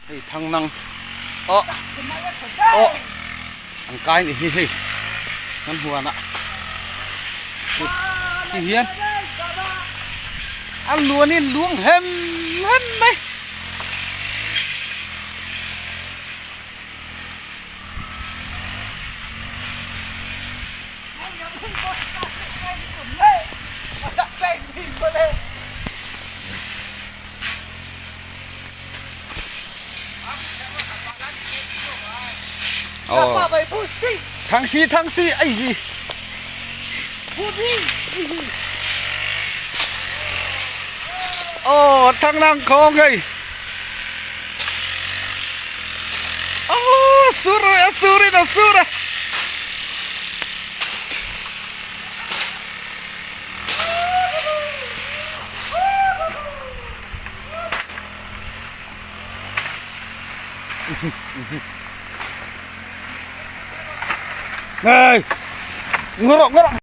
Hei thang nang aw aw an kai ni hi hei kan huan ah ti hian a luan hi luang hem hem mai. Thang si thang si ai hi. Ồ thằng năng không hei. Ồ sur rồi sur rồi sur rồi. Này. Ngorok ngorok.